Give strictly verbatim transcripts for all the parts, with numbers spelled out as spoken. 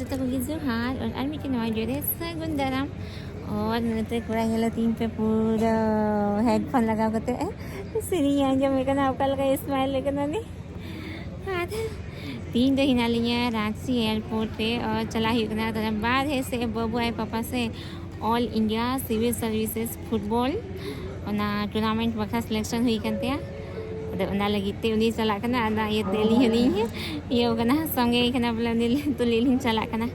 ᱡᱚᱛᱚ ᱠᱚᱜᱮ ᱡᱚᱦᱟᱨ, ᱟᱨ ᱟᱨ ᱢᱤᱫᱴᱮᱱ ᱱᱟᱣᱟ video ᱨᱮ ᱥᱟᱹᱜᱩᱱ ᱫᱟᱨᱟᱢ᱾ ᱟᱨ ᱱᱚᱛᱮ ᱠᱚᱲᱟ ᱧᱮᱞᱮ ᱛᱤᱧ ᱯᱮ ᱯᱩᱨᱟᱹ headphone ᱞᱟᱜᱟᱣ ᱠᱟᱛᱮ ᱥᱮᱨᱮᱧ ᱮ ᱟᱸᱡᱚᱢᱮᱫ ᱠᱟᱱᱟ, ᱚᱠᱟ ᱞᱮᱠᱟᱭ smile ᱮᱫ ᱠᱟᱱᱟ ᱩᱱᱤ᱾ ᱟᱨ ᱛᱤᱦᱤᱧ ᱫᱚ ᱦᱮᱱᱟᱜ ᱞᱤᱧᱟ ᱨᱟᱸᱪᱤ airport ᱨᱮ, ᱟᱨ ᱪᱟᱞᱟᱜ ᱦᱩᱭᱩᱜ ᱠᱟᱱᱟ ᱛᱷᱚᱲᱟ ᱵᱟᱦᱨᱮ ᱥᱮ ᱵᱟᱹᱵᱩ ᱟᱡ ᱯᱟᱯᱟ ᱥᱮ All India Civil Services Football, ᱚᱱᱟ tournament ᱵᱟᱠᱷᱨᱟ selection ᱦᱩᱭ ᱠᱟᱱ ᱛᱟᱭᱟ᱾ ᱟᱫᱚ ᱚᱱᱟ ᱞᱟᱹᱜᱤᱫ ᱛᱮ ᱩᱱᱤ ᱪᱟᱞᱟᱜ ᱠᱟᱱᱟ, ᱟᱫᱚ ᱤᱭᱟᱹᱛᱮ ᱟᱹᱞᱤᱧ ᱦᱚᱸᱞᱤᱧ ᱤᱭᱟᱹ ᱠᱟᱱᱟ, ᱥᱚᱸᱜᱮ ᱠᱟᱱᱟ ᱵᱚᱞᱮ, ᱩᱱᱤ ᱛᱩᱞᱩᱡ ᱞᱤᱧ ᱪᱟᱞᱟᱜ ᱠᱟᱱᱟ᱾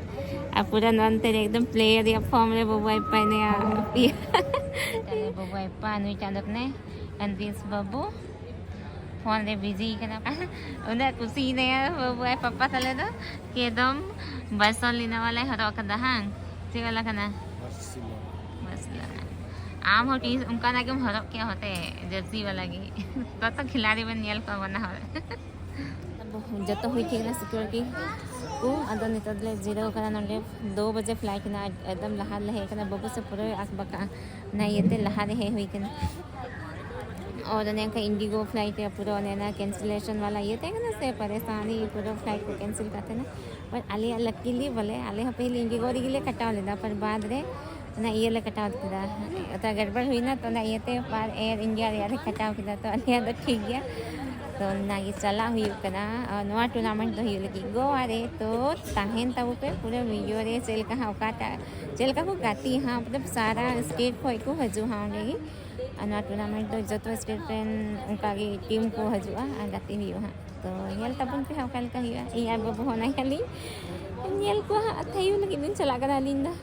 ᱟᱨ ᱯᱩᱨᱟᱹ ᱱᱚᱱᱛᱮ ᱨᱮ ᱮᱠᱫᱚᱢ player ᱨᱮᱭᱟᱜ form ᱨᱮ ᱵᱟᱹᱵᱩ ᱟᱡ ᱯᱟᱭᱱᱟᱭᱟ᱾ ᱵᱟᱹᱵᱩ ᱟᱡ ᱯᱟ ᱱᱩᱭ ᱪᱟᱸᱫᱚ ᱠᱟᱱᱟᱭ, ᱟᱱᱫᱤᱥ ᱵᱟᱹᱵᱩ᱾ ᱯᱷᱳᱱ ᱨᱮ ᱵᱤᱡᱤ ᱠᱟᱱᱟ᱾ ᱩᱱᱟᱹᱜ ᱠᱩᱥᱤᱭᱮᱱᱟᱭᱟ ᱵᱟᱹᱵᱩ ᱟᱡ ᱯᱟᱯᱟ ᱛᱟᱞᱮ ᱫᱚ, ᱠᱤ ᱮᱠᱫᱚᱢ ᱵᱟᱨᱥᱮᱞᱳᱱᱟ ᱵᱟᱞᱟᱭ ᱦᱚᱨᱚᱜ ᱠᱟᱫᱟ᱾ ᱦᱟᱝ, ᱪᱮᱫ ᱵᱟᱞᱟ ᱠᱟᱱᱟ? ᱵᱟᱨᱥᱮᱞᱳᱱᱟ᱾ ᱟᱢ ᱦᱚᱸ ᱴᱤᱥ ᱚᱱᱠᱟᱱᱟᱜ ᱜᱮᱢ ᱦᱚᱨᱚᱜ ᱠᱮᱭᱟ ᱦᱚᱛᱮ, ᱡᱟᱹᱨᱥᱤ ᱵᱟᱞᱟ ᱜᱮ᱾ ᱛᱚ ᱛᱚ ᱠᱷᱤᱞᱟᱲᱤ ᱵᱚᱱ ᱧᱮᱞ ᱠᱚᱣᱟ ᱵᱟᱱᱟ ᱦᱚᱲ᱾ ᱡᱚᱛᱚ ᱦᱩᱭ ᱴᱷᱤᱠ ᱮᱱᱟ security ᱠᱚ, ᱟᱫᱚ ᱱᱤᱛᱚᱜ ᱫᱚᱞᱮ ᱡᱤᱨᱟᱹᱣ ᱠᱟᱱᱟ ᱱᱚᱰᱮ᱾ ᱫᱩ ᱵᱟᱡᱮ flight ᱠᱟᱱᱟ, ᱮᱠᱫᱚᱢ ᱞᱟᱦᱟ ᱨᱮᱞᱮ ᱦᱮᱡ ᱠᱟᱱᱟ, ᱵᱟᱹᱵᱩ ᱥᱮ ᱯᱩᱨᱟᱹ ᱟᱠ ᱵᱟᱠᱟ, ᱚᱱᱟ ᱤᱭᱟᱹᱛᱮ ᱞᱟᱦᱟ ᱨᱮ ᱦᱮᱡ ᱦᱩᱭ ᱠᱟᱱᱟ᱾ ᱟᱨ ᱚᱱᱮ ᱚᱱᱠᱟ Indigo flight ᱨᱮ ᱯᱩᱨᱟᱹ ᱚᱱᱮ ᱚᱱᱟ cancellation ᱵᱟᱞᱟ ᱤᱭᱟᱹ ᱛᱟᱦᱮᱸ ᱠᱟᱱᱟ ᱥᱮ, ᱯᱟᱨᱮᱥᱟᱱᱤ, ᱯᱩᱨᱟᱹ flight ᱠᱚ cancel ᱠᱟᱜ ᱛᱟᱦᱮᱱᱟ᱾ ᱵᱟᱴ ᱟᱞᱮᱭᱟᱜ luckily ᱵᱚᱞᱮ, ᱟᱞᱮ ᱦᱚᱸ ᱯᱟᱹᱦᱤᱞ Indigo ᱨᱮᱜᱮ ᱞᱮ ᱠᱟᱴᱟᱣ ᱞᱮᱫᱟ, ᱯᱟᱨ ᱵᱟᱫᱽ ᱨᱮ ᱚᱱᱟ ᱤᱭᱟᱹ ᱞᱮ ᱠᱟᱴᱟᱣ ᱠᱮᱫᱟ, ᱚᱱᱟ ᱜᱟᱲᱵᱟᱲ ᱦᱩᱭᱱᱟ, ᱛᱚ ᱚᱱᱟ ᱤᱭᱟᱹᱛᱮ ᱯᱟᱨ Air India ᱨᱮᱭᱟᱜ ᱞᱮ ᱠᱟᱴᱟᱣ ᱠᱮᱫᱟ, ᱛᱚ ᱟᱞᱮᱭᱟᱜ ᱫᱚ ᱴᱷᱤᱠ ᱜᱮᱭᱟ᱾ ᱛᱚ ᱚᱱᱟᱜᱮ ᱪᱟᱞᱟᱜ ᱦᱩᱭᱩᱜ ᱠᱟᱱᱟ᱾ ᱟᱨ ᱱᱚᱣᱟ tournament ᱫᱚ ᱦᱩᱭᱩᱜ ᱞᱟᱹᱜᱤᱫ ᱜᱳᱣᱟ ᱨᱮ, ᱛᱚ ᱛᱟᱦᱮᱱ ᱛᱟᱵᱚ ᱯᱮ ᱯᱩᱨᱟᱹ video ᱨᱮ, ᱪᱮᱫ ᱞᱮᱠᱟ ᱦᱟᱸᱜ ᱚᱠᱟᱴᱟᱜ, ᱪᱮᱫ ᱞᱮᱠᱟ ᱠᱚ ᱜᱟᱛᱮᱜ ᱦᱟᱸᱜ, ᱢᱚᱛᱞᱚᱵ ᱥᱟᱨᱟ state ᱠᱷᱚᱱ ᱠᱚ ᱦᱤᱡᱩᱜᱼᱟ ᱦᱟᱸᱜ ᱚᱸᱰᱮ ᱜᱮ᱾ ᱟᱨ ᱱᱚᱣᱟ tournament ᱫᱚ ᱡᱚᱛᱚ state ᱨᱮᱱ ᱚᱱᱠᱟ ᱜᱮ team ᱠᱚ ᱦᱤᱡᱩᱜᱼᱟ ᱟᱨ ᱜᱟᱛᱮ ᱦᱩᱭᱩᱜᱼᱟ ᱦᱟᱸᱜ᱾ ᱛᱚ ᱧᱮᱞ ᱛᱟᱵᱚᱱ ᱯᱮ ᱦᱟᱸᱜ ᱚᱠᱟ ᱞᱮᱠᱟ ᱦᱩᱭᱩᱜᱼᱟ᱾ ᱤᱧ ᱟᱨ ᱵᱟᱹᱵᱩ ᱦᱚᱸ ᱚᱱᱟ ᱜᱮᱞᱤᱧ ᱧᱮᱞ ᱠᱚᱣᱟ ᱦᱟᱸᱜ, ᱛᱷᱟᱭᱚ ᱞᱟᱹᱜᱤᱫ ᱞᱤᱧ ᱪᱟᱞᱟᱜ ᱠᱟᱱᱟ ᱟᱹᱞᱤᱧ ᱫᱚ᱾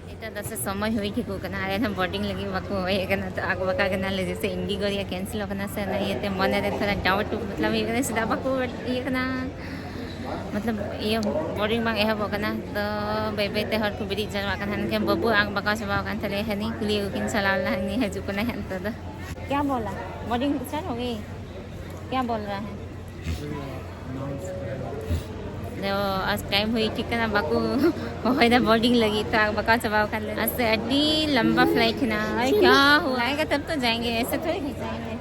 ᱱᱤᱛᱚᱜ ᱫᱚ ᱥᱮ ᱥᱚᱢᱚᱭ ᱦᱩᱭ ᱴᱷᱤᱠᱚᱜ ᱠᱟᱱᱟ, ᱟᱞᱮ ᱦᱚᱸ boarding ᱞᱟᱹᱜᱤᱫ ᱵᱟᱠᱚ ᱦᱚᱦᱚᱭᱮᱫ ᱠᱟᱱᱟ, ᱛᱚ ᱟᱠ ᱵᱟᱠᱟ ᱠᱟᱱᱟᱞᱮ, ᱡᱮᱭᱥᱮ Indigo ᱨᱮᱭᱟᱜ cancel ᱠᱟᱱᱟ ᱥᱮ, ᱚᱱᱟ ᱤᱭᱟᱹᱛᱮ ᱢᱚᱱᱮ ᱨᱮ ᱛᱷᱚᱲᱟ doubt ᱢᱚᱛᱞᱚᱵ ᱦᱩᱭᱩᱜ ᱠᱟᱱᱟ, ᱪᱮᱫᱟᱜ ᱵᱟᱠᱚ ᱤᱭᱟᱹ ᱠᱟᱱᱟ, ᱢᱚᱛᱞᱚᱵ ᱤᱭᱟᱹ boarding ᱵᱟᱝ ᱮᱦᱚᱵᱚᱜ ᱠᱟᱱᱟ, ᱛᱚ ᱵᱟᱹᱭ ᱵᱟᱹᱭ ᱛᱮ ᱦᱚᱲ ᱠᱚ ᱵᱮᱨᱮᱫ ᱡᱟᱣᱨᱟᱜ ᱠᱟᱱᱟ᱾ ᱮᱱᱠᱷᱟᱱ ᱵᱟᱹᱵᱩ ᱟᱠ ᱵᱟᱠᱟᱣ ᱪᱟᱵᱟᱣ ᱟᱠᱟᱱ ᱛᱟᱞᱮᱭᱟ, ᱦᱟᱹᱱᱤ ᱠᱩᱞᱤ ᱟᱹᱜᱩ ᱠᱤᱱ ᱪᱟᱞᱟᱣ ᱞᱮᱱᱟ, ᱦᱟᱹᱱᱤ ᱦᱤᱡᱩᱜ ᱠᱟᱱᱟᱭ ᱦᱟᱸᱜ ᱱᱤᱛᱚᱜ ᱫᱚ᱾ क्या बोला? बोर्डिंग स्टार्ट हो गई? क्या बोल रहा है? ᱫᱚ ᱟᱡ time ᱦᱩᱭ ᱴᱷᱤᱠ ᱠᱟᱱᱟ, ᱵᱟᱠᱚ ᱦᱚᱦᱚᱭᱮᱫᱟ boarding ᱞᱟᱹᱜᱤᱫ, ᱛᱚ ᱟᱠ ᱵᱟᱠᱟᱣ ᱪᱟᱵᱟᱣ ᱟᱠᱟᱱ ᱞᱮ᱾ ᱟᱥᱮ ᱟᱹᱰᱤ ᱞᱟᱢᱵᱟ flight ᱦᱮᱱᱟᱜᱼᱟ᱾ ᱟᱨ क्या हुआ? आएगा तब तो जाएंगे, ऐसे थोड़ी नहीं जाएंगे।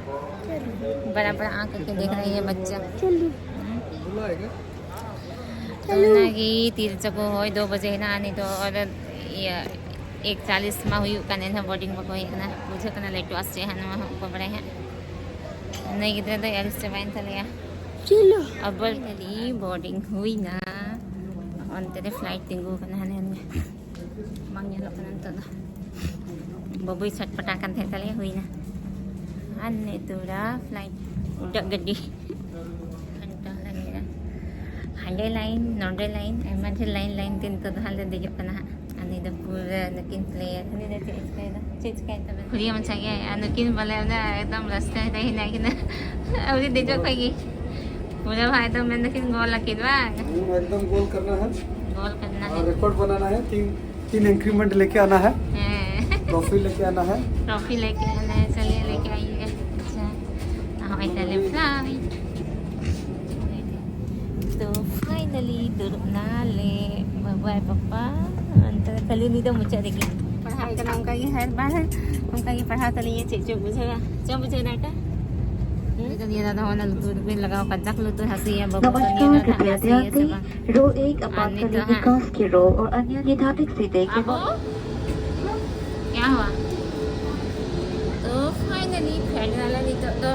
बड़ा बड़ा आंख करके देख रहा है ये बच्चा। ᱛᱚ ᱚᱱᱟᱜᱮ ᱛᱤᱨᱮ ᱪᱚᱠᱚ ᱦᱚᱭ ᱫᱩ ᱵᱟᱡᱮ ᱦᱮᱱᱟᱜᱼᱟ ᱱᱤᱛᱚᱜ, ᱟᱨ ᱤᱭᱟᱹ ᱮᱠ ᱪᱟᱞᱤᱥ ᱢᱟ ᱦᱩᱭᱩᱜ ᱠᱟᱱ, ᱮᱱᱦᱚᱸ ᱵᱳᱨᱰᱤᱝ ᱵᱟᱠᱚ ᱦᱮᱡ ᱠᱟᱱᱟ᱾ ᱵᱩᱡᱷᱟᱹᱜ ᱠᱟᱱᱟ ᱞᱮᱴᱚᱜᱼᱟ ᱥᱮ ᱪᱮᱫ ᱦᱟᱸᱜ, ᱱᱚᱣᱟ ᱦᱚᱸ ᱚᱠᱚᱭ ᱵᱟᱲᱟᱭ ᱦᱟᱸᱜ᱾ ᱱᱩᱭ ᱜᱤᱫᱽᱨᱟᱹ ᱫᱚᱭ ᱟᱹᱲᱤᱥ ᱪᱟᱵᱟᱭᱮᱱ ᱛᱟᱞᱮᱭᱟ᱾ ᱪᱚᱞᱚ᱾ ᱟᱵᱟᱨ ᱠᱷᱟᱹᱞᱤ ᱵᱳᱨᱰᱤᱝ ᱦᱩᱭᱱᱟ᱾ ᱚᱱᱛᱮ ᱨᱮ ᱯᱷᱞᱟᱭᱤᱴ ᱛᱤᱸᱜᱩ ᱠᱟᱱᱟ ᱦᱟᱱᱮ ᱦᱟᱱᱮ᱾ ᱵᱟᱝ ᱧᱮᱞᱚᱜ ᱠᱟᱱᱟ ᱱᱤᱛᱚᱜ ᱫᱚ᱾ ᱵᱟᱹᱵᱩᱭ ᱪᱷᱟᱴᱯᱟᱴᱟ ᱠᱟᱱ ᱛᱟᱦᱮᱸᱫ ᱛᱟᱞᱮᱭᱟ, ᱦᱩᱭᱱᱟ᱾ ᱟᱨ ᱱᱤᱛᱚᱜ ᱫᱚ ᱯᱷᱞᱟᱭᱤᱴ ᱩᱰᱟᱹᱜ ᱜᱟᱹᱰᱤ᱾ ᱜᱷᱟᱱᱴᱟ ᱞᱟᱜᱮᱜᱼᱟ᱾ ᱦᱟᱸᱰᱮ ᱞᱟᱭᱤᱱ, ᱱᱚᱰᱮ ᱞᱟᱭᱤᱱ, ᱟᱭᱢᱟ ᱰᱷᱮᱨ ᱞᱟᱭᱤᱱ, ᱞᱟᱭᱤᱱ ᱛᱮ ᱱᱤᱛᱚᱜ ᱫᱚ ᱦᱟᱸᱜ ᱞᱮ ᱫᱮᱡᱚᱜ ᱠᱟᱱᱟ ᱦᱟᱸᱜ᱾ ᱟᱨ ᱱᱩᱭ ᱫᱚ ᱯᱩᱨᱟᱹ ᱱᱩᱠᱤᱱ ᱯᱞᱮᱭᱟᱨ᱾ ᱩᱱᱤ ᱫᱚ ᱪᱮᱫ ᱮ ᱪᱤᱠᱟᱹᱭᱮᱫᱟ? ᱪᱮᱫ ᱪᱤᱠᱟᱹᱭᱮᱱ ᱛᱟᱵᱮᱱᱟ? ᱠᱷᱩᱞᱤᱭᱟ ᱢᱟᱪᱷᱟ ᱜᱮ, ᱟᱨ ᱱᱩᱠᱤᱱ ᱵᱚᱞᱮ ᱚᱱᱟ ᱮᱠᱫᱚᱢ ᱨᱟᱥᱛᱟ ᱨᱮ ᱦᱮᱱᱟᱜ ᱠᱤᱱᱟ᱾ ᱟᱹᱣᱨᱤ ᱫᱮᱡᱚᱜ ᱠᱷᱚᱡ ᱜᱮ᱾ ᱯᱩᱨᱟᱹ ᱵᱷᱟᱭ ᱫᱚ ᱢᱮᱱ ᱫᱟᱠᱤᱱ ᱜᱳᱞ ᱟᱹᱠᱤᱱ ᱵᱟᱝ? ᱦᱩᱸ, एकदम गोल करना है। ᱜᱳᱞ ᱠᱟᱱᱟ᱾ और रिकॉर्ड बनाना है, तीन, तीन इंक्रीमेंट लेके आना है। ᱦᱮᱸ᱾ ट्रॉफी लेके आना है। ट्रॉफी लेके आना है, चलिए लेके आइए। ᱟᱪᱪᱷᱟ, ᱱᱚᱜᱼᱚᱭ ᱛᱟᱦᱞᱮ ᱯᱷᱞᱟᱭᱤᱴ᱾ ᱛᱚ ᱯᱷᱟᱭᱱᱟᱞᱤ ᱫᱩᱲᱩᱵ ᱱᱟᱞᱮ ᱵᱟᱵᱟ ᱟᱨ ᱯᱟᱯᱟ᱾ ᱚᱱᱛᱮ ᱠᱷᱟᱹᱞᱤ ᱩᱱᱤ ᱫᱚ ᱢᱩᱪᱟᱹᱫ ᱨᱮᱜᱮ ᱯᱟᱲᱦᱟᱜ ᱠᱟᱱᱟ, ᱚᱱᱠᱟ ᱜᱮ ᱦᱟᱨ ᱵᱟᱨ ᱚᱱᱠᱟ ᱜᱮ ᱯᱟᱲᱦᱟᱣ ᱛᱟᱞᱤᱧᱟ᱾ ᱪᱮᱫ ᱪᱚ ᱵᱩᱡᱷᱟᱹᱣᱟ, ᱪᱚ ᱵᱩᱡᱷᱟᱹᱣ ᱫᱟ ᱮᱴᱟ? ᱦᱩᱸ? ᱱᱤᱭᱟᱹ ᱫᱷᱟᱣ ᱫᱚ ᱚᱱᱟ ᱞᱩᱛᱩᱨ ᱨᱮ ᱞᱟᱜᱟᱣ ᱠᱟᱫᱟ, ᱞᱩᱛᱩᱨ ᱦᱟᱹᱥᱩᱭᱟ ᱵᱟᱵᱟ ᱫᱚ᱾ ᱱᱤᱭᱟᱹ ᱫᱷᱟᱣ ᱫᱚ ᱦᱟᱸᱜ ᱦᱟᱹᱥᱩᱭᱟ ᱥᱮ ᱵᱟᱝ? रो एक आपातकालीन विकास की रो और अन्य निदानित से देखें। ᱟᱵᱚ? क्या हुआ? तो फाइनली ᱯᱷᱮᱰ ᱱᱟᱞᱮ ᱱᱤᱛᱚᱜ ᱫᱚ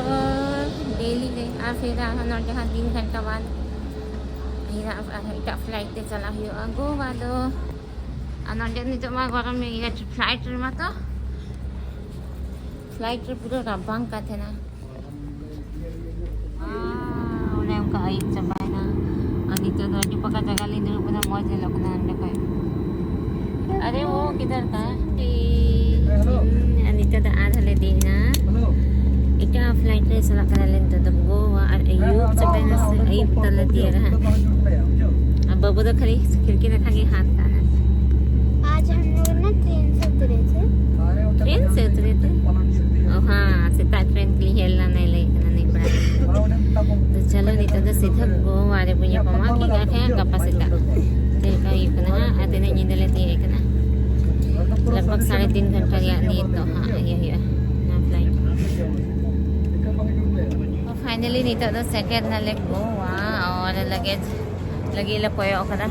ᱫᱤᱞᱞᱤ ᱨᱮ, ᱟᱨ ᱯᱷᱤᱨ ᱟᱨᱦᱚᱸ ᱱᱚᱰᱮ ᱦᱟᱸᱜ ᱛᱤᱱ ᱜᱷᱚᱱᱴᱟ ᱵᱟᱫ ᱯᱷᱤᱨ ᱟᱨᱦᱚᱸ ᱮᱴᱟᱜ ᱯᱷᱞᱟᱭᱤᱴ ᱛᱮ ᱪᱟᱞᱟᱜ ᱦᱩᱭᱩᱜᱼᱟ ᱜᱳᱣᱟ ᱫᱚ᱾ ᱟᱨ ᱱᱚᱰᱮ ᱱᱤᱛᱚᱜ ᱢᱟ ᱜᱚᱨᱚᱢ ᱤᱭᱟᱹ ᱯᱷᱞᱟᱭᱤᱴ ᱨᱮᱢᱟ ᱛᱚ, ᱯᱷᱞᱟᱭᱤᱴ ᱨᱮ ᱯᱩᱨᱟᱹ ᱨᱟᱵᱟᱝ ᱠᱟᱱ ᱛᱟᱦᱮᱱᱟ᱾ ᱟᱨ ᱚᱱᱮ ᱚᱱᱠᱟ ᱟᱹᱭᱩᱵ ᱪᱟᱵᱟᱭᱮᱱᱟ᱾ ᱟᱨ ᱱᱤᱛᱚᱜ ᱫᱚ ᱟᱹᱰᱤ ᱯᱷᱟᱸᱠᱟ ᱡᱟᱭᱜᱟ ᱞᱤᱧ ᱫᱩᱲᱩᱵ ᱠᱟᱱᱟ, ᱢᱚᱡᱽ ᱧᱮᱞᱚᱜ ᱠᱟᱱᱟ ᱚᱸᱰᱮ ᱠᱷᱚᱡ᱾ ᱟᱨᱮ ᱳ ᱠᱤᱫᱷᱟᱨ ᱛᱷᱟ? ᱟᱨ ᱱᱤᱛᱚᱜ ᱫᱚ ᱟᱨᱦᱚᱸ ᱞᱮ ᱫᱮᱡ ᱮᱱᱟ᱾ ᱮᱴᱟᱜ ᱯᱷᱞᱟᱭᱤᱴ ᱨᱮ ᱪᱟᱞᱟᱜ ᱠᱟᱱᱟᱞᱮ ᱱᱤᱛᱚᱜ ᱫᱚ ᱜᱳᱣᱟ᱾ ᱟᱨ ᱟᱹᱭᱩᱵ ᱪᱟᱵᱟᱭᱮᱱᱟ ᱥᱮ, ᱟᱹᱭᱩᱵ ᱛᱟᱞᱮ ᱛᱤᱭᱟᱹᱜᱟ ᱦᱟᱸᱜ᱾ ᱟᱨ ᱵᱟᱹᱵᱩ ᱫᱚ ᱠᱷᱟᱹᱞᱤ ᱠᱷᱤᱲᱠᱤ ᱱᱟᱠᱷᱟ ᱜᱮ ᱦᱟᱛ ᱠᱟᱜᱼᱟ᱾ आज हम लोग ना ट्रेन से उतरे थे। ट्रेन से उतरे थे? ओ हाँ, ᱥᱮᱛᱟᱜ ᱴᱨᱮᱱ ᱛᱮᱞᱤᱧ ᱦᱮᱡ ᱞᱮᱱᱟ, ᱱᱟᱭ ᱞᱟᱹᱭᱮᱫ ᱠᱟᱱᱟ ᱱᱩᱭ ᱠᱚᱲᱟ᱾ ᱛᱚ ᱪᱚᱞᱚ, ᱱᱤᱛᱚᱜ ᱫᱚ ᱥᱤᱫᱷᱟᱹ ᱜᱳᱣᱟ ᱨᱮᱵᱚ ᱧᱟᱯᱟᱢᱟ, ᱠᱤ ᱟᱨᱦᱚᱸ ᱜᱟᱯᱟ ᱥᱮᱛᱟᱜ ᱪᱮᱫ ᱞᱮᱠᱟ ᱦᱩᱭᱩᱜ ᱠᱟᱱᱟ ᱦᱟᱸᱜ, ᱟᱨ ᱛᱤᱱᱟᱹᱜ ᱧᱤᱫᱟᱹ ᱞᱮ ᱛᱤᱭᱟᱹᱜ ᱠᱟᱱᱟ᱾ ᱞᱟᱜᱽ ᱵᱷᱟᱜᱽ ᱥᱟᱲᱮ ᱛᱤᱱ ᱜᱷᱚᱱᱴᱟ ᱨᱮᱭᱟᱜ ᱱᱤᱛ ᱫᱚ ᱦᱟᱸᱜ ᱤᱭᱟᱹ ᱦᱩᱭᱩᱜᱼᱟ, ᱱᱚᱣᱟ ᱯᱷᱞᱟᱭᱤᱴ᱾ ᱯᱷᱟᱭᱱᱟᱞᱤ ᱱᱤᱛᱚᱜ ᱫᱚ ᱥᱮᱴᱮᱨ ᱱᱟᱞᱮ ᱜᱳᱣᱟ, ᱟᱨ ᱞᱟᱜᱮᱡᱽ ᱞᱟᱹᱜᱤᱫ ᱞᱮ ᱠᱚᱭᱚᱜ ᱠᱟᱫᱟ᱾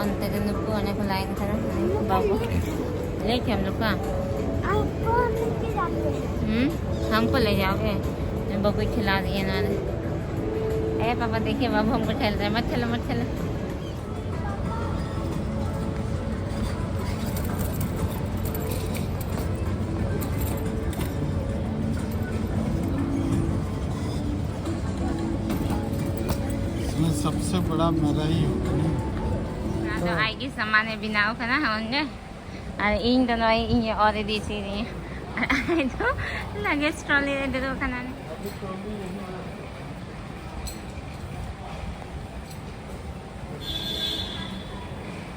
ᱚᱱᱛᱮ ᱨᱮ ᱱᱩᱠᱩ ᱚᱱᱮ ᱠᱚ ᱞᱟᱭᱤᱱ ᱠᱟᱱᱟ᱾ ᱵᱟᱹᱵᱩ, ᱞᱟᱹᱭ ᱠᱮᱭᱟᱢ ᱱᱚᱝᱠᱟ? आपको लेके जाते हैं। हम्म, हमको ले जाओगे? बाबू खिला दिए ना। ए पापा, देखिए बाबू हमको ठेल रहे हैं। मत ठेलो, मत ठेलो। इसमें सबसे बड़ा मेरा ही होगा ना। ᱟᱫᱚ ᱟᱡ ᱜᱮ ᱥᱟᱢᱟᱱᱮ ᱵᱮᱱᱟᱣ ᱠᱟᱱᱟ ᱚᱸᱰᱮ᱾ ᱟᱨ ᱤᱧ ᱫᱚ ᱱᱚᱜᱼᱚᱭ ᱤᱧ ᱚᱨ ᱤᱫᱤ ᱦᱚᱪᱚᱭᱮᱫᱤᱧᱟ᱾ ᱟᱨ ᱟᱡ ᱫᱚ luggage trolley ᱨᱮ ᱫᱩᱲᱩᱵ ᱠᱟᱱᱟ᱾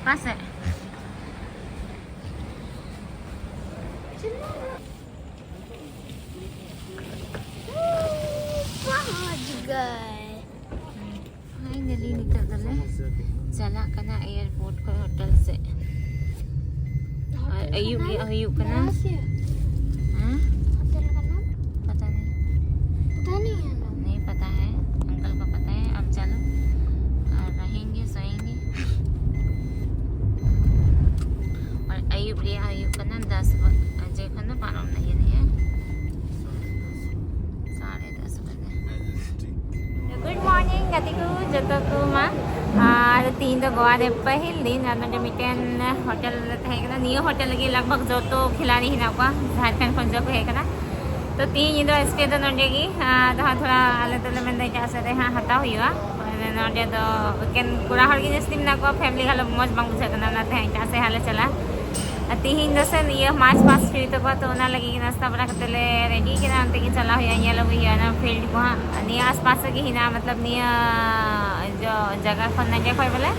ᱚᱠᱟ ᱥᱮᱫ? पहुंच गए। Finally ᱱᱤᱛᱚᱜ ᱫᱚᱞᱮ ᱪᱟᱞᱟᱜ ᱠᱟᱱᱟ airport ᱠᱷᱚᱱ hotel ᱥᱮᱫ᱾ ᱟᱨ ᱟᱹᱭᱩᱵ ᱨᱮᱭᱟᱜ ᱦᱩᱭᱩᱜ ᱠᱟᱱᱟ᱾ ᱦᱮᱸ? होटल का नाम? पता नहीं। पता नहीं है नाम। नहीं पता है, अंकल को पता है। अब चलो, और रहेंगे, सोएंगे। और ᱟᱹᱭᱩᱵ ᱨᱮᱭᱟᱜ ᱦᱩᱭᱩᱜ ᱠᱟᱱᱟ ᱫᱚᱥ ᱵᱟᱡᱮ ᱠᱷᱚᱱ ᱫᱚ ᱯᱟᱨᱚᱢ ᱱᱟ ᱡᱟᱹᱱᱤᱡ, ᱦᱮᱸ? ᱥᱟᱲᱮ ᱫᱚᱥ ᱵᱟᱡᱮ᱾ Good morning ᱜᱟᱛᱮ ᱠᱚ ᱡᱚᱛᱚ ᱠᱚ ᱢᱟ᱾ ᱟᱨ ᱛᱤᱦᱤᱧ ᱫᱚ ᱜᱳᱣᱟ ᱨᱮ ᱯᱟᱹᱦᱤᱞ ᱫᱤᱱ, ᱟᱨ ᱱᱚᱰᱮ ᱢᱤᱫᱴᱮᱱ ᱦᱳᱴᱮᱞ ᱨᱮ ᱛᱟᱦᱮᱸ ᱠᱟᱱᱟ᱾ ᱱᱤᱭᱟᱹ ᱦᱳᱴᱮᱞ ᱨᱮᱜᱮ ᱞᱟᱜᱽ ᱵᱷᱟᱜᱽ ᱡᱚᱛᱚ ᱠᱷᱤᱞᱟᱲᱤ ᱦᱮᱱᱟᱜ ᱠᱚᱣᱟ, ᱡᱷᱟᱲᱠᱷᱚᱸᱰ ᱠᱷᱚᱱ ᱡᱚᱛᱚ ᱠᱚ ᱦᱮᱡ ᱠᱟᱱᱟ᱾ ᱛᱚ ᱛᱤᱦᱤᱧ ᱧᱤᱫᱟᱹ stay ᱫᱚ ᱱᱚᱰᱮ ᱜᱮ᱾ ᱟᱨ ᱫᱚ ᱦᱟᱸᱜ ᱛᱷᱚᱲᱟ ᱟᱞᱮ ᱫᱚᱞᱮ ᱢᱮᱱᱫᱟ ᱮᱴᱟᱜ ᱥᱮᱫ ᱨᱮ ᱦᱟᱸᱜ ᱦᱟᱛᱟᱣ ᱦᱩᱭᱩᱜᱼᱟ᱾ ᱱᱚᱰᱮ ᱫᱚ ᱮᱠᱮᱱ ᱠᱚᱲᱟ ᱦᱚᱲ ᱜᱮ ᱡᱟᱹᱥᱛᱤ ᱢᱮᱱᱟᱜ ᱠᱚᱣᱟ, family ᱜᱟᱞᱚᱪ ᱢᱚᱡᱽ ᱵᱟᱝ ᱵᱩᱡᱷᱟᱹᱜ ᱠᱟᱱᱟ, ᱚᱱᱟᱛᱮ ᱦᱟᱸᱜ ᱮᱴᱟᱜ ᱥᱮᱫ ᱦᱟᱸᱜ ᱞᱮ ᱪᱟᱞᱟᱜᱼᱟ᱾ ᱟᱨ ᱛᱤᱦᱤᱧ ᱫᱚ ᱥᱮ ᱤᱭᱟᱹ march past ᱦᱩᱭᱩᱜ ᱛᱟᱠᱚᱣᱟ, ᱛᱚ ᱚᱱᱟ ᱞᱟᱹᱜᱤᱫ ᱜᱮ ᱱᱟᱥᱛᱟ ᱵᱟᱲᱟ ᱠᱟᱛᱮ ᱞᱮ ready ᱠᱟᱱᱟ, ᱚᱱᱛᱮ ᱜᱮ ᱪᱟᱞᱟᱣ ᱦᱩᱭᱩᱜᱼᱟ, ᱧᱮᱞ ᱟᱹᱜᱩᱭ ᱦᱩᱭᱩᱜᱼᱟ ᱚᱱᱟ field ᱠᱚ ᱦᱟᱸᱜ᱾ ᱱᱤᱭᱟᱹ ᱟᱥᱯᱟᱥ ᱨᱮᱜᱮ ᱦᱮᱱᱟᱜᱼᱟ, ᱢᱚᱛᱞᱚᱵ ᱱᱤᱭᱟᱹ ᱡᱚ-, ᱡᱟᱭᱜᱟ ᱠᱷᱚᱱ, ᱱᱚᱰᱮ ᱠᱷᱚᱱ ᱵᱚᱞᱮ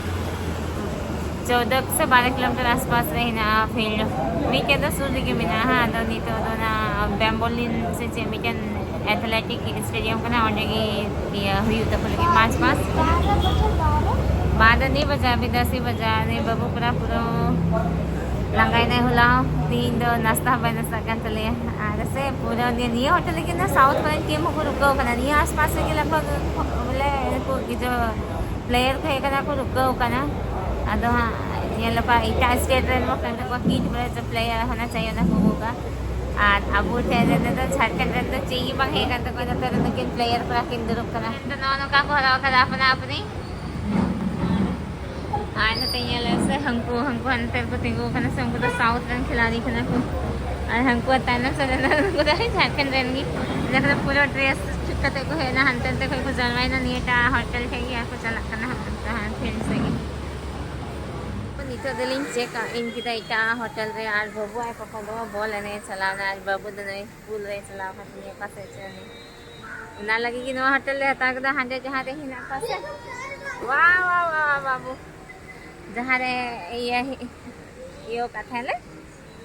ᱪᱳᱫᱚ ᱥᱮ ᱵᱟᱨᱚ kilometer ᱟᱥᱯᱟᱥ ᱨᱮ ᱦᱮᱱᱟᱜᱼᱟ field᱾ ᱢᱤᱫᱴᱮᱱ ᱫᱚ ᱥᱩᱨ ᱨᱮᱜᱮ ᱢᱮᱱᱟᱜᱼᱟ ᱦᱟᱸᱜ, ᱟᱫᱚ ᱱᱤᱛᱚᱜ ᱫᱚ ᱚᱱᱟ ᱵᱮᱢᱵᱳᱞᱤᱱ ᱥᱮ ᱪᱮᱫ ᱢᱤᱫᱴᱮᱱ athletic stadium ᱠᱟᱱᱟ, ᱚᱸᱰᱮ ᱜᱮ ᱤᱭᱟᱹ ᱦᱩᱭᱩᱜ ᱛᱟᱠᱚ ᱞᱟᱹᱜᱤᱫ march past᱾ ᱵᱟᱨᱚ ᱵᱟᱡᱮ ᱵᱟᱨᱚ᱾ ᱵᱟᱨᱚ ᱱᱤᱭᱟᱹ ᱵᱟᱡᱟ ᱟᱵᱷᱤ ᱫᱚᱥ ᱦᱤ ᱵᱟᱡᱟ᱾ ᱱᱤᱭᱟᱹ ᱵᱟᱹᱵᱩ ᱯᱩᱨᱟ ᱯᱩᱨᱟ ᱞᱟᱸᱜᱟᱭ ᱱᱟᱭ ᱦᱚᱞᱟ ᱦᱚᱸ᱾ ᱛᱤᱦᱤᱧ ᱫᱚ ᱱᱟᱥᱛᱟ ᱦᱚᱸ ᱵᱟᱭ ᱱᱟᱥᱛᱟᱜ ᱠᱟᱱ ᱛᱟᱞᱮᱭᱟ᱾ ᱟᱨ ᱥᱮ ᱯᱩᱨᱟᱹ ᱱᱤᱭᱟᱹ, ᱱᱤᱭᱟᱹ ᱦᱳᱴᱮᱞ ᱨᱮᱜᱮ ᱱᱟ south ᱠᱚᱨᱮᱱ team ᱦᱚᱸᱠᱚ ᱨᱩᱠᱟᱹᱣ ᱠᱟᱱᱟ᱾ ᱱᱤᱭᱟᱹ ᱟᱥᱯᱟᱥ ᱨᱮᱜᱮ ᱞᱟᱜᱽ ᱵᱷᱟᱜᱽ ᱵᱚᱞᱮ ᱩᱱᱠᱩ ᱜᱤᱫᱽᱨᱟᱹ ᱯᱞᱮᱭᱟᱨ ᱠᱚ ᱦᱮᱡ ᱠᱟᱱᱟ ᱠᱚ, ᱨᱩᱠᱟᱹᱣ ᱠᱟᱱᱟ᱾ ᱟᱫᱚ ᱦᱟᱸᱜ ᱧᱮᱞ ᱟᱠᱟᱫ ᱮᱴᱟᱜ ᱥᱴᱮᱴ ᱨᱮᱱ ᱠᱚ ᱠᱟᱱ ᱛᱟᱠᱚᱣᱟ ᱠᱤᱴ ᱵᱚᱞᱮ, ᱛᱚ ᱯᱞᱮᱭᱟᱨ ᱦᱚᱸ ᱱᱟ ᱪᱟᱭᱚᱱᱟ ᱠᱚ ᱟᱹᱜᱩ ᱠᱟᱜ᱾ ᱟᱨ ᱟᱵᱚ ᱴᱷᱮᱱ ᱨᱮᱱ ᱫᱚ ᱡᱷᱟᱲᱠᱷᱚᱸᱰ ᱨᱮᱱ ᱫᱚ ᱪᱮᱫ ᱜᱮ ᱵᱟᱝ ᱦᱮᱡ ᱠᱟᱱ ᱛᱟᱠᱚᱣᱟ, ᱱᱚᱛᱮ ᱨᱮ ᱱᱩᱠᱤᱱ ᱯᱞᱮᱭᱟᱨ ᱠᱚᱲᱟ ᱠᱤᱱ ᱫᱩᱲᱩᱵ ᱠᱟᱱᱟ᱾ ᱛᱚ ᱱᱚᱜᱼᱚ ᱱᱚᱝᱠᱟ ᱠᱚ ᱦᱚᱨᱚᱜ ᱠᱟᱫᱟ ᱟᱯᱱᱟ ᱟᱯᱱᱤ᱾ ᱟᱨ ᱱᱚᱛᱮ ᱧᱮᱞ ᱥᱮ ᱦᱟᱹᱱᱠᱩ, ᱦᱟᱹᱱᱠᱩ ᱦᱟᱱᱛᱮ ᱨᱮᱠᱚ ᱛᱤᱸᱜᱩ ᱠᱟᱱᱟ ᱥᱮ, ᱩᱱᱠᱩ ᱫᱚ ᱥᱟᱣᱩᱛᱷ ᱨᱮᱱ ᱠᱷᱤᱞᱟᱲᱤ ᱠᱟᱱᱟ ᱠᱚ᱾ ᱟᱨ ᱦᱟᱹᱱᱠᱩ ᱛᱟᱭᱱᱚᱢ ᱥᱮᱫ ᱨᱮᱱ ᱩᱱᱠᱩ ᱫᱚ ᱡᱷᱟᱲᱠᱷᱚᱸᱰ ᱨᱮᱱ ᱜᱮ᱾ ᱚᱱᱟ ᱠᱚᱫᱚ ᱯᱩᱨᱟᱹ ᱰᱨᱮᱥ ᱴᱷᱤᱠ ᱠᱟᱛᱮ ᱠᱚ ᱦᱮᱡ ᱮᱱᱟ, ᱦᱟᱱᱛᱮ ᱱᱟᱛᱮ ᱠᱷᱚᱱ ᱠᱚ ᱡᱟᱨᱣᱟᱭᱮᱱᱟ, ᱱᱤᱭᱟᱹᱴᱟᱜ ᱦᱳᱴᱮᱞ ᱴᱷᱮᱡ ᱜᱮ ᱟᱨ ᱠᱚ ᱪᱟᱞᱟᱜ ᱠᱟᱱᱟ ᱦᱟᱸᱜ ᱯᱷᱤᱞᱰ ᱥᱮᱫ ᱜᱮ᱾ ᱱᱤᱛᱚᱜ ᱫᱚᱞᱤᱧ ᱪᱮᱠ ᱤᱱ ᱠᱮᱫᱟ ᱮᱴᱟᱜ ᱦᱳᱴᱮᱞ ᱨᱮ, ᱟᱨ ᱵᱟᱹᱵᱩ ᱟᱡ ᱯᱟᱯᱟ ᱫᱚ ᱵᱚᱞ ᱮᱱᱮᱡ ᱮ ᱪᱟᱞᱟᱣ ᱮᱱᱟ, ᱟᱨ ᱵᱟᱹᱵᱩ ᱫᱚ ᱱᱩᱭ ᱯᱩᱞ ᱨᱮ ᱪᱟᱞᱟᱣ ᱟᱠᱟᱱ ᱛᱤᱧᱟᱹ ᱚᱠᱟ ᱥᱮᱫ ᱪᱚ ᱩᱱᱤ᱾ ᱚᱱᱟ ᱞᱟᱹᱜᱤᱫ ᱜᱮ ᱱᱚᱣᱟ ᱦᱳᱴᱮᱞ ᱞᱮ ᱦᱟᱛᱟᱣ ᱠᱮᱫᱟ, ᱦᱟᱸᱰᱮ ᱡᱟᱦᱟᱸ ᱨᱮ ᱦᱮᱱᱟᱜ ᱠᱚᱣᱟ ᱥᱮ᱾ ᱣᱟ, ᱣᱟ, ᱣᱟ, ᱵᱟᱵᱩ᱾ ᱡᱟᱦᱟᱸ ᱨᱮ ᱤᱭᱟᱹ, ᱤᱭᱟᱹ ᱠᱟᱜ ᱛᱟᱦᱮᱸ ᱞᱮ,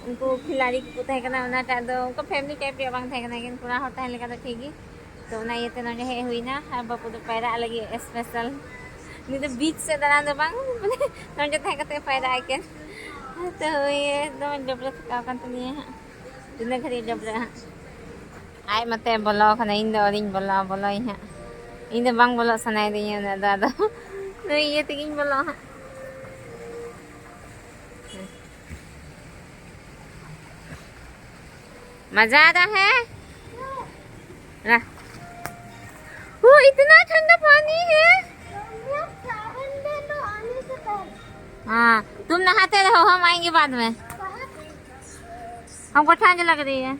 ᱩᱱᱠᱩ ᱠᱷᱤᱞᱟᱲᱤ ᱠᱚᱠᱚ ᱛᱟᱦᱮᱸ ᱠᱟᱱᱟ, ᱚᱱᱟᱴᱟᱜ ᱫᱚ ᱚᱱᱠᱟ ᱯᱷᱮᱢᱤᱞᱤ ᱴᱟᱭᱤᱯ ᱨᱮᱭᱟᱜ ᱵᱟᱝ ᱛᱟᱦᱮᱸ ᱠᱟᱱᱟ, ᱮᱠᱮᱱ ᱠᱚᱲᱟ ᱦᱚᱲ ᱛᱟᱦᱮᱸ ᱞᱮᱠᱟ ᱫᱚ ᱴᱷᱤᱠ ᱜᱮ᱾ ᱛᱚ ᱚᱱᱟ ᱤᱭᱟᱹᱛᱮ ᱱᱚᱰᱮ ᱦᱮᱡ ᱦᱩᱭᱱᱟ, ᱟᱨ ᱵᱟᱹᱵᱩ ᱫᱚ ᱯᱟᱭᱨᱟᱜ ᱞᱟᱹᱜᱤᱫ ᱥᱯᱮᱥᱟᱞ᱾ ᱩᱱᱤ ᱫᱚ ᱵᱤᱪ ᱥᱮᱫ ᱫᱟᱬᱟᱱ ᱫᱚ ᱵᱟᱝ, ᱢᱟᱱᱮ ᱱᱚᱰᱮ ᱛᱟᱦᱮᱸ ᱠᱟᱛᱮ ᱯᱟᱭᱨᱟᱜ ᱮᱠᱮᱱ᱾ ᱛᱚ ᱳᱭ ᱫᱚᱢᱮ ᱰᱟᱹᱵᱽᱨᱟᱹ ᱛᱷᱟᱠᱟᱣ ᱠᱟᱱ ᱛᱟᱹᱞᱤᱧᱟ ᱦᱟᱸᱜ, ᱛᱤᱱᱟᱹᱜ ᱜᱷᱟᱹᱲᱤᱡ ᱰᱟᱹᱵᱽᱨᱟᱹᱜ ᱦᱟᱸᱜ᱾ ᱟᱡ ᱢᱟᱛᱚ ᱵᱚᱞᱚ ᱟᱠᱟᱱᱟ, ᱤᱧ ᱫᱚ ᱟᱹᱣᱨᱤᱧ ᱵᱚᱞᱚᱜᱼᱟ, ᱵᱚᱞᱚᱭᱟᱹᱧ ᱦᱟᱸᱜ᱾ ᱤᱧ ᱫᱚ ᱵᱟᱝ ᱵᱚᱞᱚᱜ ᱥᱟᱱᱟᱭᱤᱫᱤᱧᱟ ᱩᱱᱟᱹᱜ ᱫᱚ, ᱟᱫᱚ ᱱᱩᱭ ᱤᱭᱟᱹ ᱛᱮᱜᱤᱧ ᱵᱚᱞᱚᱜᱼᱟ ᱦᱟᱸᱜ᱾ मजा आ रहा है? रहा। वो इतना ठंडा पानी है। हाँ, तुम नहाते रहो, हम आएंगे बाद में। हमको ठंड लग रही है।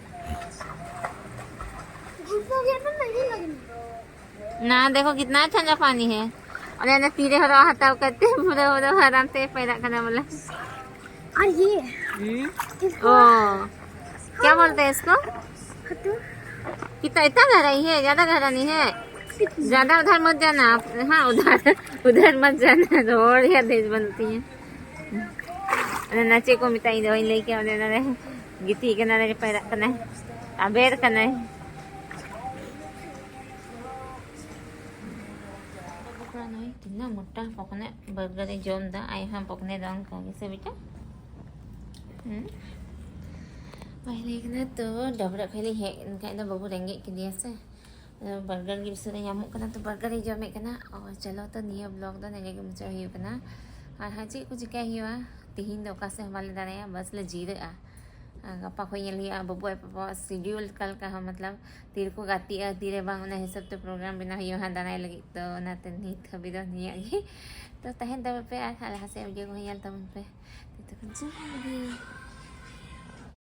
ना, देखो कितना ठंडा पानी है। और ये ना तीरे हो रहा हटाओ करते, पूरा, पूरा आराम से पैदा करने वाला। और ये हम्म। इसको ओ, क्या बोलते हैं इसको? कितना, इतना गहराई है, ज्यादा गहरा नहीं है। ज्यादा उधर मत जाना आप, हाँ, उधर, उधर मत जाना, तो और ज़्यादा तेज बनती है। ᱚᱱᱮ ᱱᱟᱪᱮ ᱠᱚ ᱢᱮᱛᱟᱜ, ᱤᱧ ᱫᱚ ᱵᱟᱹᱧ ᱞᱟᱹᱭ ᱠᱮᱭᱟ, ᱚᱱᱮ ᱚᱱᱟᱨᱮ ᱜᱤᱛᱤᱡ ᱠᱟᱱᱟ, ᱚᱱᱟᱨᱮ ᱯᱟᱭᱨᱟᱜ ᱠᱟᱱᱟᱭ, ᱟᱵᱮᱨ ᱠᱟᱱᱟᱭ᱾ ᱛᱤᱱᱟᱹᱜ ᱢᱚᱴᱟ ᱯᱚᱠᱱᱮ ᱵᱟᱨᱜᱟᱨ ᱮ ᱡᱚᱢ ᱮᱫᱟ, ᱟᱡ ᱦᱚᱸ ᱯᱚᱠᱱᱮ ᱫᱚ ᱚᱱᱠᱟ ᱜᱮ ᱥᱮ ᱵᱮᱴᱟ? ᱦᱩᱸ? ᱵᱟᱭ ᱞᱟᱹᱭ ᱠᱟᱱᱟ ᱛᱚ, ᱰᱟᱵᱽᱨᱟᱜ ᱠᱷᱚᱱ ᱞᱤᱧ ᱦᱮᱡ ᱮᱱ ᱠᱷᱟᱡ ᱫᱚ ᱵᱟᱹᱵᱩ ᱨᱮᱸᱜᱮᱡ ᱠᱮᱫᱮᱭᱟ ᱥᱮ, ᱵᱟᱨᱜᱟᱨ ᱜᱮ ᱵᱮᱥᱤ ᱧᱟᱢᱚᱜ ᱠᱟᱱᱟ, ᱛᱚ ᱵᱟᱨᱜᱟᱨ ᱤᱧ ᱡᱚᱢᱮᱫ ᱠᱟᱱᱟ᱾ ᱚ, ᱪᱚᱞᱚ, ᱛᱚ ᱱᱤᱭᱟᱹ ᱵᱞᱚᱜ ᱫᱚ ᱱᱚᱰᱮ ᱜᱮ ᱢᱩᱪᱟᱹᱫ ᱦᱩᱭᱩᱜ ᱠᱟᱱᱟ᱾ ᱟᱨ ᱦᱟᱸᱜ ᱪᱮᱫ ᱠᱚ ᱪᱤᱠᱟᱹᱭ ᱦᱩᱭᱩᱜᱼᱟ, ᱛᱤᱦᱤᱧ ᱫᱚ ᱚᱠᱟ ᱥᱮᱫ ᱦᱚᱸ ᱵᱟᱞᱮ ᱫᱟᱬᱟᱭᱟ, ᱵᱟᱥ ᱞᱮ ᱡᱤᱨᱟᱹᱜᱼᱟ᱾ ᱟᱨ ᱜᱟᱯᱟ ᱠᱷᱚᱱ ᱧᱮᱞ ᱦᱩᱭᱩᱜᱼᱟ ᱵᱟᱹᱵᱩ ᱟᱡ ᱯᱟᱯᱟᱣᱟᱜ ᱥᱤᱰᱤᱭᱩᱞ ᱚᱠᱟ ᱞᱮᱠᱟ ᱦᱚᱸ, ᱢᱚᱛᱞᱚᱵ ᱛᱤ ᱨᱮᱠᱚ ᱜᱟᱛᱮᱜᱼᱟ, ᱛᱤᱨᱮ ᱵᱟᱝ, ᱚᱱᱟ ᱦᱤᱥᱟᱹᱵ ᱛᱮ ᱯᱨᱳᱜᱨᱟᱢ ᱵᱮᱱᱟᱣ ᱦᱩᱭᱩᱜᱼᱟ ᱦᱟᱸᱜ ᱫᱟᱬᱟᱭ ᱞᱟᱹᱜᱤᱫ᱾ ᱛᱚ ᱚᱱᱟᱛᱮ ᱱᱤᱛ ᱦᱟᱹᱵᱤᱡ ᱫᱚ ᱱᱤᱭᱟᱹ ᱜᱮ᱾ ᱛᱚ ᱛᱟᱦᱮᱱ ᱛᱟᱵᱚᱱ ᱯᱮ ᱟᱨ ᱦᱟᱸᱜ ᱞᱟᱦᱟ ᱥᱮᱫ ᱵᱷᱤᱰᱤᱭᱳ ᱠᱚᱦᱚᱸ ᱧᱮᱞ ᱛᱟᱵᱚᱱ ᱯᱮ᱾ ᱛᱚ ᱛᱚᱠᱷᱚᱱ ᱡᱚᱦᱟᱨ ᱜᱮ᱾